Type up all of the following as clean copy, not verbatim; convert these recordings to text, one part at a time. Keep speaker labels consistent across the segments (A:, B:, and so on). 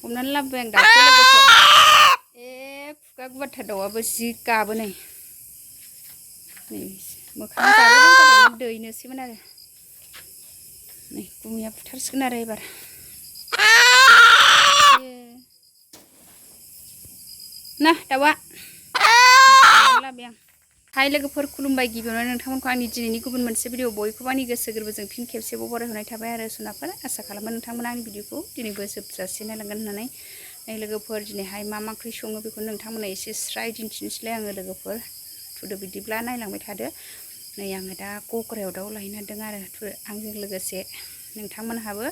A: हमनानै लाबोबाय आं दासो लोगोफोर खुगा गुवारथार दाउआबो जि गाबो नै मोखां जारों जाबायमोन दैनोसैमोन आरो नै गुमैया बुथारसिगोन आरो एबार ना दाउआ लाबोबाय आं हाय लोगोफोर खुलुमबाय गिबियावनो नोंथांमोनखौ आंनि दिनैनि गुबुन मोनसे भिडिअ बयखौबो आंनि गोसो गोरबोजों फिन खेबसेबाव बरायहरनाय थाबाय आरो सुनाफोर आसा खालामो नोंथांमोना आंनि भिडिअखौ दिनैबो जोबजासे नायलांगोन होननानै नै लोगोफोर दिनैहाय मा ओंख्रि सङो बेखौ नोंथांमोना एसे स्राय दिन्थिनोसैलाय आङो लोगोफोर थुदो बिदिब्ला नायलांबाय थादो नै आङो दा गग्रायाव दाउ लायनो नागिरदों आरो आंजों लोगोसे नोंथांमोनहाबो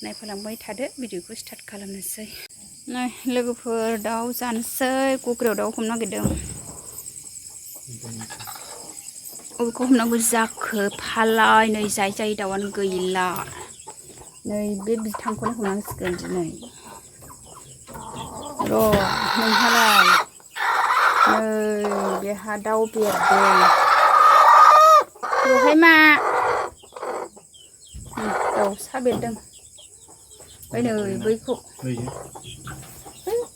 A: नायफालांबाय थादो भिडिअखौ स्टार्ट खालामनोसै नै लोगोफोर दाउ जानोसै गग्रायाव दाउ हमनो नागिरदों अबेखौ हमनांगौ जाखो फालाय नै जाय दाउआनो गैला नै बे बिथांखौनो हमनांसिगोन दिनै र' नोंहालाय नै बेहा दाउ बेरदों बेवहाय मा दाउसा बेरदों ओमफ्राय नै बैखौ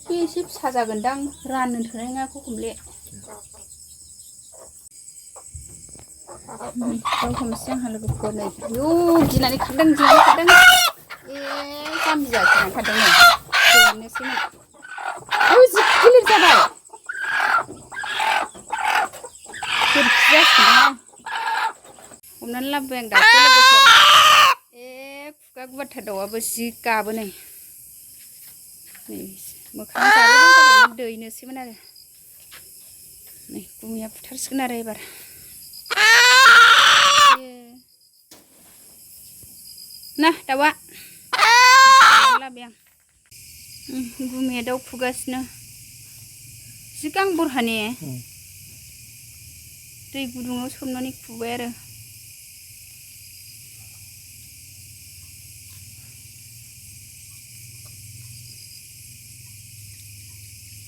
A: बे एसे फिसा जागोनदां राननो थोनाय नङाखौ हमले दाउ हमसै आंहा लोगोफोर नै आयौ गिनानै खारदों ए जाम्बि जासिनानै खारदों नै दैनोसैमोन आयौ जि गिलिर जाबाय गोरखि जासिगोनदां हमनानै लाबोबाय आं दासो लोगोफोर खुगा गुवारथार दाउआबो जि गाबो नै मोखां जारों जाबायमोन दैनोसैमोन आरो नै गुमैया बुथारसिगोन आरो एबार ना दाउआ लाबोबाय आं गुमैया दाउ खुगासिनो जि गां बरहाने दै गुदुङाव सोमनानै खुबाय आरो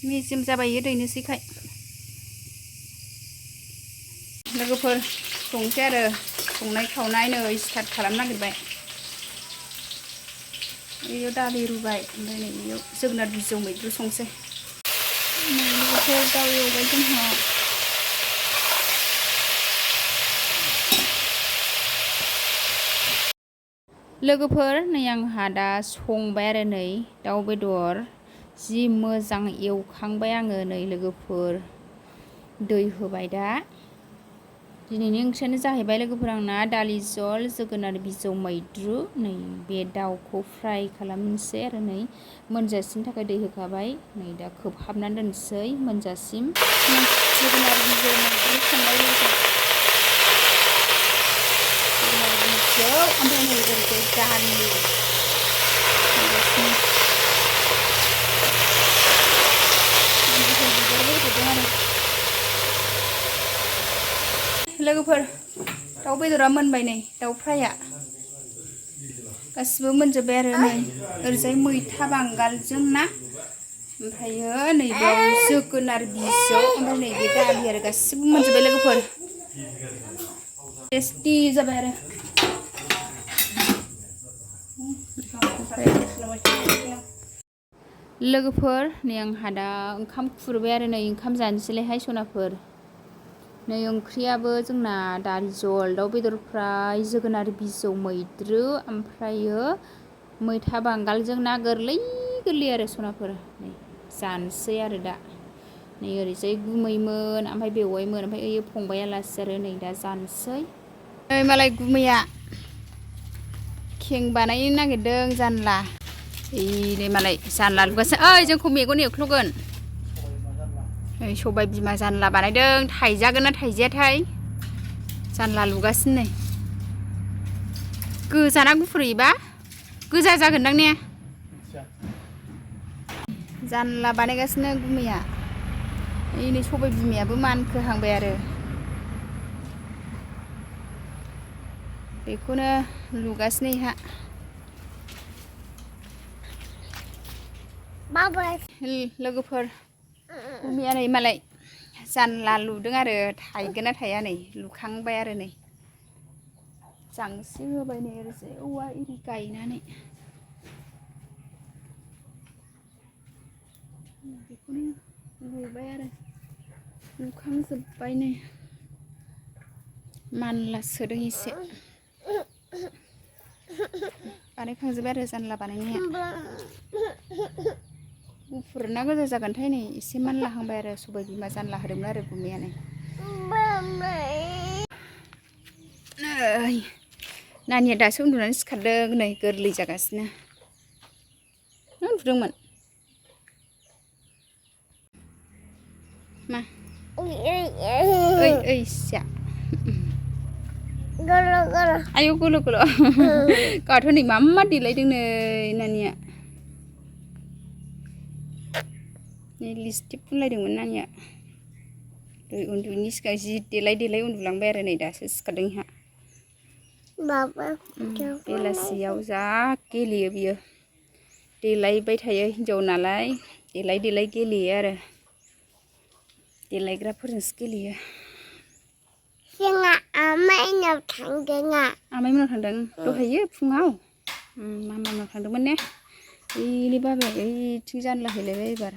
A: मेजेम जाबाय दैनोसैखाय लोगोफोर संसै आरो संनाय खावनाय नै स्टार्ट खालामनो नागिरबाय बेयाव दालि रुबाय ओमफ्राय नै बेयाव जोगोनार बिजौ मैद्रु संसै लोगोफोर दाउ एवबाय जोंहा लोगोफोर नै आंहा दा संबाय आरो नै दाउ बेदर जि मोजां एवखांबाय आङो नै लोगोफोर दै होबाय दा दिनैनि ओंख्रियानो जाहैबाय लोगोफोर आंना दालि जल जोगोनार बिजौ मैद्रु नै बे दाउखौ फ्राय खालामनोसै आरो नै मोनजासिम थाखाय दै होखाबाय नै दा खोबहाबनानै दोनसै मोनजासिम जोगोनार बिजौ मैद्रु संबाय जोगोनार बिजौ ओमफ्राय नै ओरैजाय दालि लोगोफोर दाउ बेदरा मोनबाय नै दाउ फ्राया गासिबो मोनजोब्बाय आरो नै ओरैजाय मैथा बांगालजों ना ओमफ्रायो नैबेयाव जोगोनार बिजौ ओमफ्राय नैबे दालि आरो गासिबो मोनजोब्बाय लोगोफोर टेस्टि जाबाय आरो लोगोफोर नै आंहा दा ओंखाम खुरबाय आरो नै ओंखाम जानोसैलायहाय सनाफोर नै ओंख्रियाबो जोंना दालि जल दाउ बेदर फ्राय जोगोनार बिजौ मैद्रु ओमफ्रायो मैथा बांगालजों ना गोरलै आरो सनाफोर नै जानोसै आरो दा नै ओरैजाय गुमैमोन ओमफ्राय बेवाइमोन ओमफ्राय ओइ फंबाइ आलासि आरो नै दा जानोसै नै मालाय गुमैया खें बानायनो नागिरदों जानला नै मालाय जानला लुगासिनो ओइ जोंखौ मेगन एख्ल'गोन नै सबाय बिमा जानला बानायदों थाइजागोन ना थाइजायाथाय जानला लुगासिनो नै गोजाना गुफुर इबा गोजा जागोनदां ने जानला बानायगासिनो गुमैया नै सबाय बिमायाबो मानखोहांबाय आरो बेखौनो लुगासिनो इहा लोगोफोर गुमैया नै मालाय जानला लुदों आरो थाइगोन ना थाया नै लुखांबाय आरो नै जांसि होबाय नै ओरैजाय औवा इरि गायनानै बेखौनो लुबाय आरो लुखांजोब्बाय नै मानला सोदों एसे बानायखांजोब्बाय आरो जानला बानायनाया गुफुर ना गोजा जागोनथाय नै एसे मानलाहांबाय आरो सबाय बिमा जानला होदोंमोन आरो गुमैयानो नै नानिया दासो उन्दुनानै सिखारदों नै गोरलै जागासिनो उन्दुदोंमोन मा ओइ सिया आयौ गल' गल' गाथ' नै मा देलायदों नै नानिया नै लिपस्टिक फुनलायदोंमोन नानिया उन्दुयैनि सिगां जि देलाय उन्दुलांबाय आरो नै दासो सिखारदों इहा बेलासियाव जा गेलेयो बियो देलायबाय थायो हिन्जाव नालाय देलाय गेलेयो आरो देलायग्राफोरजोंसो गेलेयो जोंहा आमाइनाव थांदों दहायो फुङाव मामानाव थांदोंमोन ने ओइनि बाबाया ओइथिं जानला हैलायबाय एबार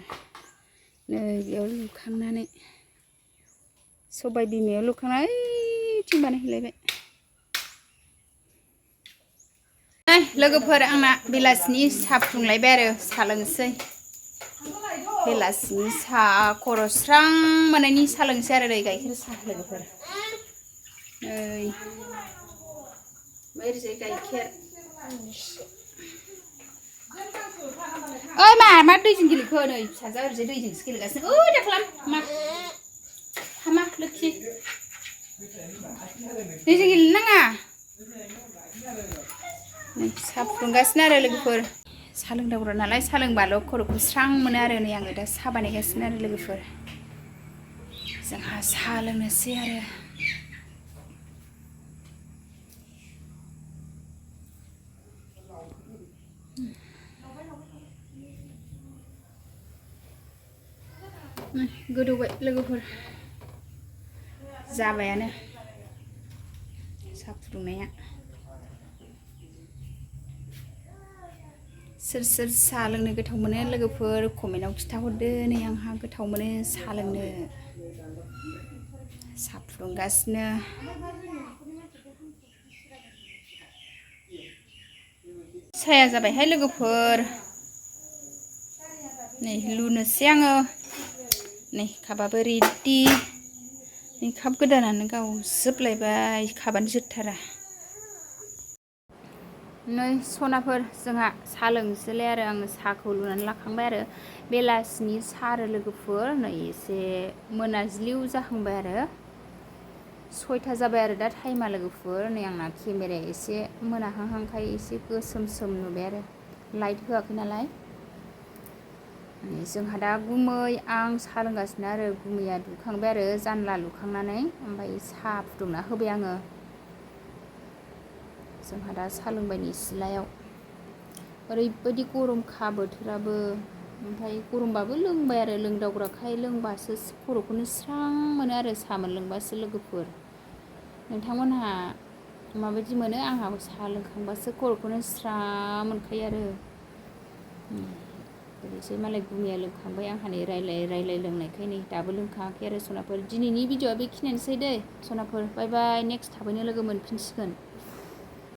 A: नै बेयाव लुखांनानै सबाय बिमायाव लुखांनानै ओइथिं बानायहैलायबाय लोगोफोर आंना बेलासिनि साहा फुदुंलायबाय आरो साहा लोंसै बेलासिनि साहा खर' स्रां मोननायनि साहा लोंसै आरो नै गाइखेर साहा लोगोफोर नै ओरैजाय गाइखेर ओइ मा दैजों गेलेखो नै फिसाजोआ ओरैजाय दैजोंसो गेलेगासिनो ओइ दा खालाम हामा लोखि दैजों गेलेनो नाङा नै साहा फुदुंगासिनो आरो लोगोफोर साहा लोंदावग्रा नालाय साहा लोंबाल' खर'खौ स्रां मोनो आरो नै आङो दा साहा बानायगासिनो आरो लोगोफोर जोंहा साहा लोंनोसै आरो गोदौबाय लोगोफोर जाबायानो साहा फुदुंनाया सोर साहा लोंनो गोथाव मोनो लोगोफोर कमेन्टआव खिन्थाहरदो नै आंहा गोथाव मोनो साहा लोंनो साहा फुदुंगासिनो साया जाबायहाय लोगोफोर नै लुनोसै आङो नै कापाबो रेडि नै काप गोदानानो गावजोबलायबाय कापानो जोरथारा नै सनाफोर जोंहा साहा लोंसैलाय आरो आङो साहाखौ लुनानै लाखांबाय आरो बेलासिनि साहा आरो लोगोफोर नै एसे मोनाज्लिउ जाहांबाय आरो 6टा जाबाय आरो दा टाइमा लोगोफोर नै आंना केमेराया एसे मोनाहांहांखाय एसे गोसोम नुबाय आरो लाइट होआखै नालाय जोंहा दा गुमै आं साहा लोंगासिनो आरो गुमैया दुखांबाय आरो जानला लुखांनानै ओमफ्राय साहा फुदुंना होबाय आङो जोंहा दा साहा लोंबायनि सिलायाव ओरैबायदि गरमखा बोथोराबो ओमफ्राय गरमबाबो लोंबाय आरो लोंदावग्राखाय लोंबासो खर'खौनो स्रां मोनो आरो साहा मोनलोंबासो लोगोफोर नोंथांमोनहा माबायदि मोनो आंहा साहा लोंखांबासो खर'खौनो स्रां मोनखायो आरो ओरैसो मालाय गुमैया लोंखांबाय आंहा नै रायलाय लोंनायखाय नै दाबो लोंखाङाखै आरो सनाफोर दिनैनि भिडिअआ बेखिनियानोसै दै सनाफोर बाय बाय नेक्स्ट थाबैनो लोगो मोनफिनसिगोन